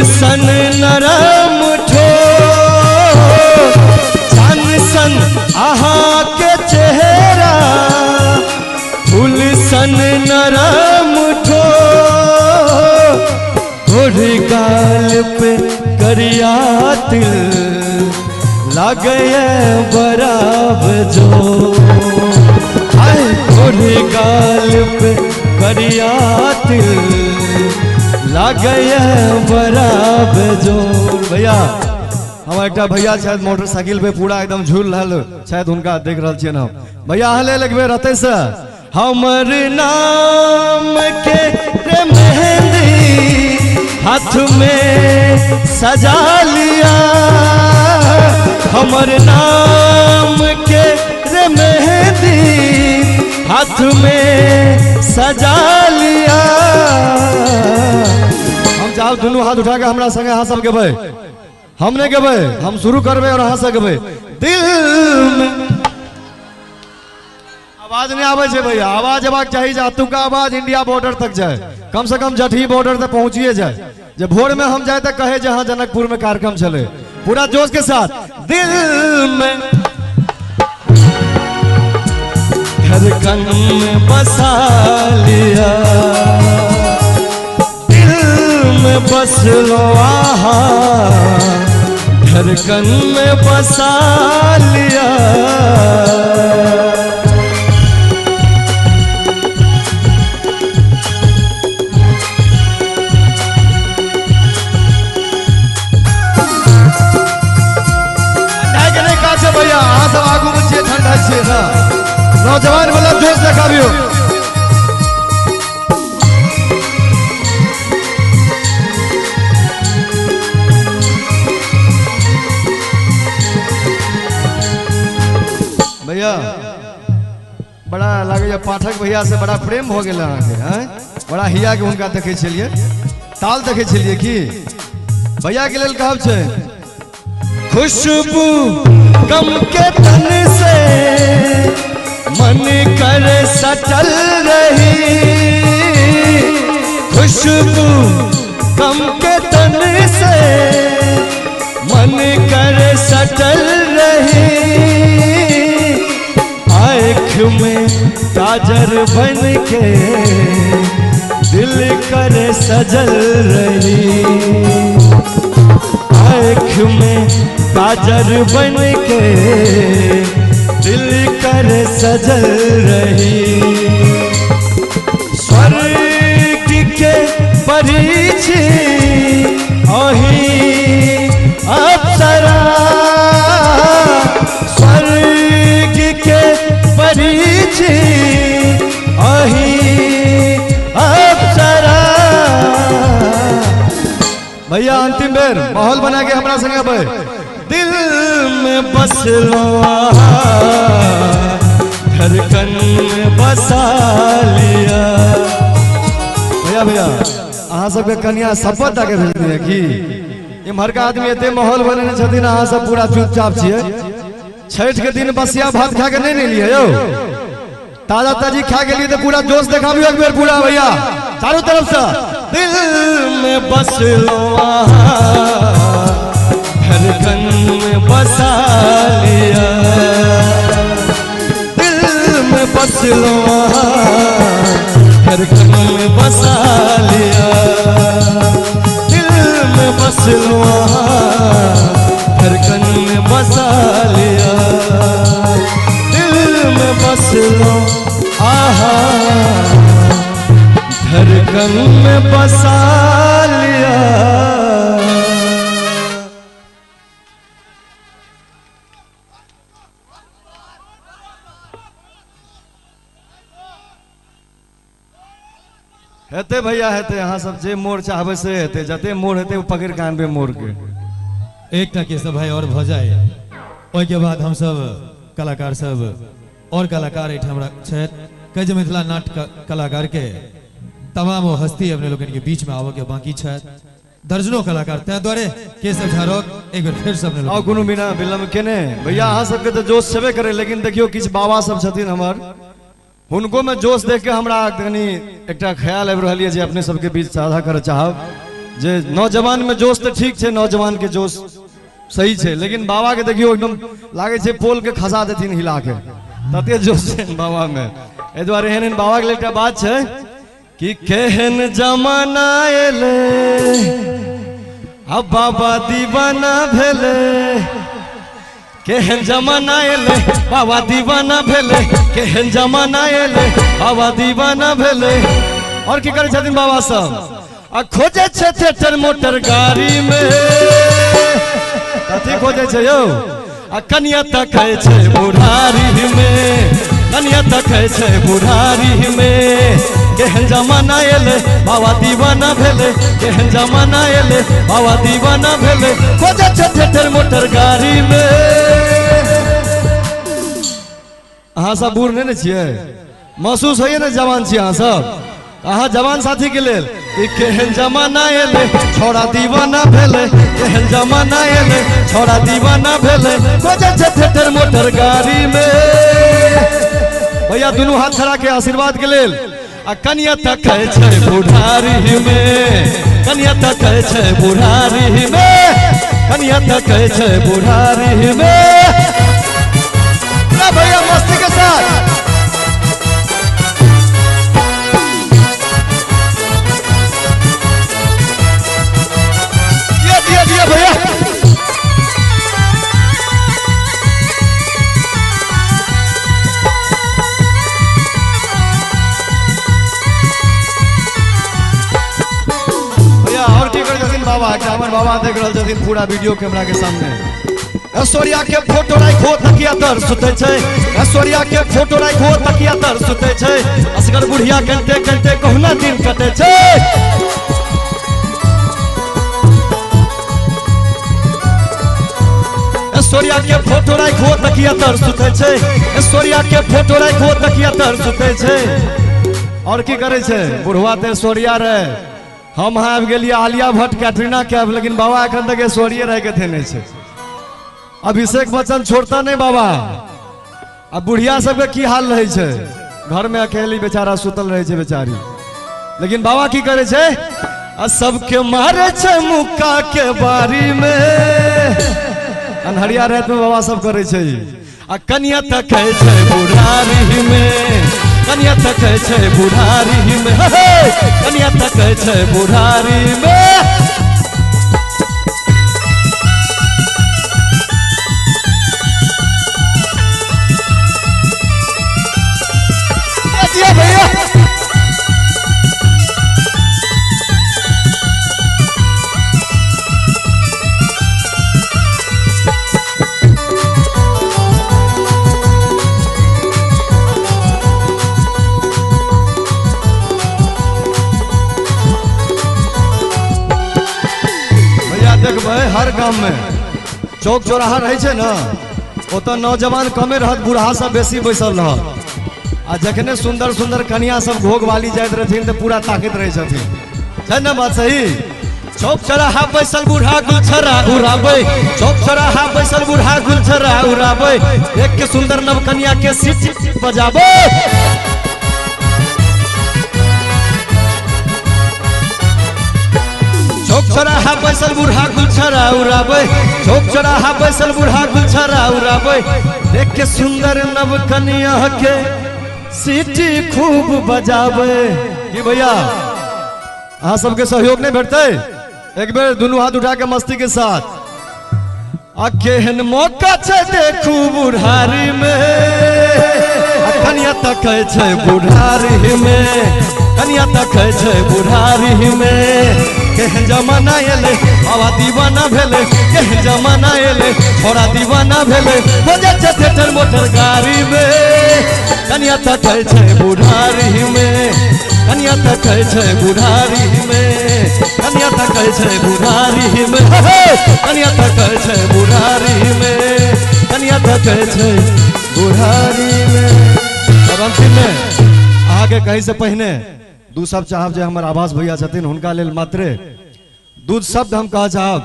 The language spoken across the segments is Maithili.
सन नरम ठोर, चान सन आहा के चेहरा, फूल सन नरम ठोर, गोरी गाल पे करिया तिल लागे बराबर जो, आए गोरी गाल पे करिया तिल लागे बराबर जो। भैया हम एक भैया शायद मोटरसाइकिल पे पूरा एकदम झूल रहा शायद उनका देख रहा छियन हम। भैया अहाँ लेल एक बेर एतै से हमर नाम के रे मेहंदी हाथ में सजा लिया, हमर नाम के रे मेहंदी हाथ में सजा लिया। हम चाहब दुनू हाथ उठा के हमरा संगे अहाँ सब गेबै, हम नहीं गेबै, हम शुरू करबै और अहाँ सब गेबै। दिल में आवाज नहीं आबै छै भैया, आवाज अयबाक चाही जे अतुका आवाज इंडिया बॉर्डर तक जाए, कम से कम जटही बॉर्डर तक पहुंचिए जाए। जब भोर में हम जाए तो कहे जे हाँ जनकपुर में कार्यक्रम चले, पूरा जोश के साथ। दिल में धड़कन में बसा लिया, दिल में बस लो आहा, धड़कन में बसा लिया। भैया अहाँ सब आगू में छियै, ठंडा छियै ना, नौजवान वाला जोश देखाबियौ। भैया बड़ा लागैया पाठक भैया से बड़ा प्रेम हो गेल अहाँके, हैं बड़ा हिया के हुनका देखै छलियै, ताल देखै छलियै की। भैया के लेल कहब छै, खुशबू गम के तन से मन कर सटल रही, खुशबू गम के तन से मन कर सटल रही, आँख में काजर बन के दिल कर सजल रही, आँख में काजर बन के दिल कर सजल रही। स्वर्ग के परी अही अप्सरा, स्वर्ग के परी अही अप्सरा। भैया अंतिम बेर माहौल बना के हमरा संगे भाई, दिल में बस लो धड़कन में बसा लिया। भैया भैया अहाँ सबके कन्या शपथ दऽ के भेजने की इम्हरका आदमी एते माहौल बनेने छथिन, अहाँ सब पूरा चुपचाप छियै। छठ के दिन बसिया भात खा के नहीं ने लिए यौ, ताजा ताजी खा के लिए तो पूरा जोश देखाबियौ एक बेर पूरा भैया चारों तरफ से। दिल में बस लो धड़कन में बसा लिया, दिल में बस लो धड़कन में बसा लिया, दिल में बस लो धड़कन में बसा लिया, दिल में बस लो आहा धड़कन में बसा लिया। हेतै भैया हेतै, अहाँ सब जे मोड़ चाहबै से हेतै, जते मोड़ हेतै ओ पकड़ि के आनबै मोड़ के। एकटा केशव भाई और भऽ जाए, ओहिके बाद हम सब कलाकार सब और कलाकार एहिठाम छथि। कहै जे मिथिला नाट्य कलाकार के तमाम वो हस्ती अपने लोगन के बीच में आबऽ के बाकी छथि, दर्जनों कलाकार, तैं दुआरे केशव झा रॉक एक बेर फेर सब आउ कोनो बिना विलम्ब केने। भैया अहाँ सबके तऽ जोश छेबे करे, लेकिन देखियौ किछु बाबा सब छथिन हमर, हुनको में जोश देख के हमरा कनी एकटा ख्याल आबि रहल यऽ जे अपने सबके बीच साझा करऽ चाहब। जे नौजवान में जोश तो ठीक है, नौजवान के जोश सही है, लेकिन बाबा के देखियो एकदम लागे छे पोल के खसा देथिन हिला के, तते जोश है बाबा में। एहि दुआरे एहन एहन बाबा के एकटा बात है कि केहन जमाना एले अब बाबा दीवाना भेले, केहन जमाना एले बाबा दीवाना भेले, केहन जमाना एले बाबा दीवाना भेले। और की करै छथिन बाबा सब आ खोजे छे थिएटर मोटर गाड़ी में, कथी खोजे छे यौ आ कनिया तकै छे बुढ़ारी में, कनिया तकै छे बुढ़ारी में। केहन जमाना एले बाबा दीवाना भेले, केहन जमाना एले बाबा दीवाना भेले, खोजे छे थिएटर मोटर गाड़ी में। अहाँ सब बूढ़ नहीं ने छियै, महसूस होइए ने जवान छी अहाँ सब, अहाँ जवान साथी के लेल केहन जमाना एले छोड़ा दीवाना भेले, केहन जमाना एले छोड़ा दीवाना भेले, खोजे छे थिएटर मोटर गाड़ी में। भैया दुनू हाथ खड़ा के आशीर्वाद के लेल आ कनिया तकै छे बुढ़ारी में, कनिया तकै छे बुढ़ारी में, कनिया तकै छे बुढ़ारी में। भैया मस्ती के साथ दिया दिया भैया। भैया और की करै छथिन बाबा, हमर बाबा देख रहल छथिन पूरा वीडियो कैमरा के सामने। ऐश्वर्या के फोटो राखो तकिया तर सुतै छै, ऐश्वर्या के फोटो राखो तकिया तर सुतै छै, असगर बुढ़िया कनते कनते कहुना दिन कटै छै। ऐश्वर्या के फोटो राखो तकिया तर सुतै छै, ऐश्वर्या के फोटो राखो तकिया तर सुतै छै। और की करै छै बुढ़वा ते ऐश्वर्या रहे, हम आबि गेलियै आलिया भट्ट कैटरीना कैफ, लेकिन बाबा एखन तक ऐश्वर्ये रह के थे नहीं छै। अभिषेक बच्चन छोड़ता नहीं बाबा। अब बुढ़िया सबके की हाल रहे छै, घर में अकेली बेचारा सुतल रहे छै बेचारी, लेकिन बाबा की करे छै आ सबके मारे छै मुक्का के बारी में, अन्हरिया रात में बाबा सब करे छै आ कनिया तकै छै बुढ़ारी में, कनिया तकै छै बुढ़ारी में, कनिया तकै छै बुढ़ारी में। भैया भैया देखबै हर गाम में चौक चौराहा रहे छै ने, ओतऽ नौजवान कमे रहत, बूढ़ा सब बेसी बैसल रहत। आ जखने सुंदर सुंदर कनिया सब घोघ वाली जाइत रहथिन तऽ पूरा ताकैत रहै छथिन, छै ने बात सही। चौक चौराहा बैसल बूढ़ा गुलछरा उड़ाबै, चौक चौराहा बैसल बूढ़ा गुलछरा उड़ाबै, एक के सुंदर नव कनिया के सीटी बजाबै। चौक चौराहा बैसल बूढ़ा गुलछरा उड़ाबै, चौक चौराहा बैसल बूढ़ा गुलछरा उड़ाबै, देख के सुंदर नव कनिया के सीटी खूब बजाबै। की भैया अहाँ सबके सहयोग नहीं भेटतै? एक बेर दुनू हाथ उठा के मस्ती के साथ आ केहन मौका छै देखू बुढ़ारी में, कनिया तकै छै बुढ़ारी में, कनिया तकै छै बुढ़ारी में। केहन जमाना एलै बाबा दीवाना भेलै, केहन जमाना एलै छोड़ा दीवाना भेलै, हो जाइ छै थिएटर मोटर गाड़ी में, कनिया तकै छै बुढ़ारी में, कनिया तकै छै बुढ़ारी में, कनिया तकै छै बुढ़ारी में, कनिया तकै छै बुढ़ारी में, कनिया तकै छै बुढ़ारी में। और अंतिम में अहाँके कहीं से पहिने दू शब्द चाहब जे हमर आभास भैया छथिन हुनका लेल मात्र दू शब्द हम कह चाहब।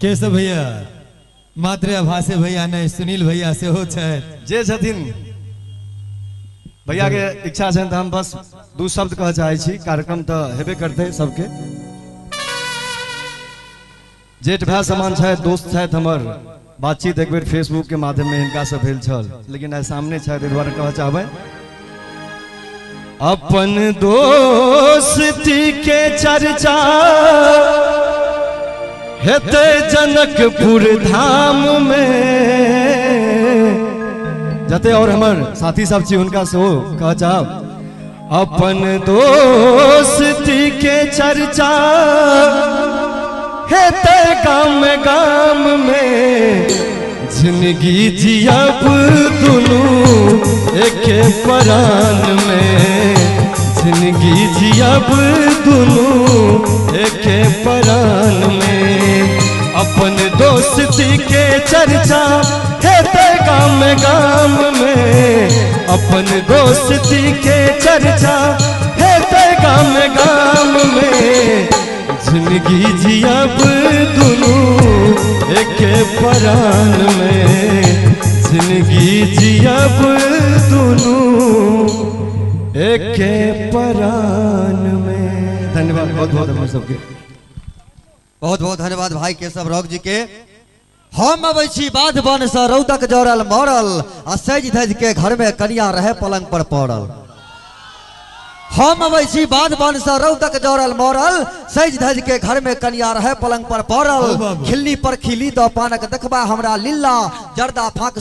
केशव भैया मात्र आभासे भैया नहीं, सुनील भैया सेहो छथि जे छथिन भैया के इच्छा छनि तऽ हम बस दू शब्द कह चाहै छी। कार्यक्रम तऽ हेबे करतै सबके। जेठ भाई समान छथि, दोस्त छथि हमर। बातचीत एक बेर फेसबुक के माध्यम में हिनका से भेल छल, लेकिन आइ सामने छथि, एहि दुआरे कहऽ चाहबै। अपन दोस्ती के चर्चा हेतै जनकपुर धाम में। जते और हमर साथी सब छी हुनका सेहो कहऽ चाहब, अपन दोस्ती के चर्चा हेतै गाम गाम में, जिंदगी जियब दुनू एके परान में, जिंदगी जियब दुनू एके परान में। अपन दोस्ती के चर्चा हेतै गाम गाम में, अपन दोस्ती के चर्चा हेतै गाम गाम में, जिंदगी जियब दुनू एके परान में, जिंदगी जियब दुनू एके परान में। धन्यवाद, बहुत बहुत अपने सबके बहुत बहुत धन्यवाद भाई केशव रॉक जी के। हम अबै छी बाध बन से रौदक जरल मरल, आ सज धज के घर में कनिया रहे पलंग पर पड़ल। हम अबै छी बाध बन से रौदक जरल मरल, सज धज के घर में कनिया रहे पलंग पर पड़ल। खिल्ली पर खिली द पानक देखबा हमरा लिल्ला, जर्दा फाक।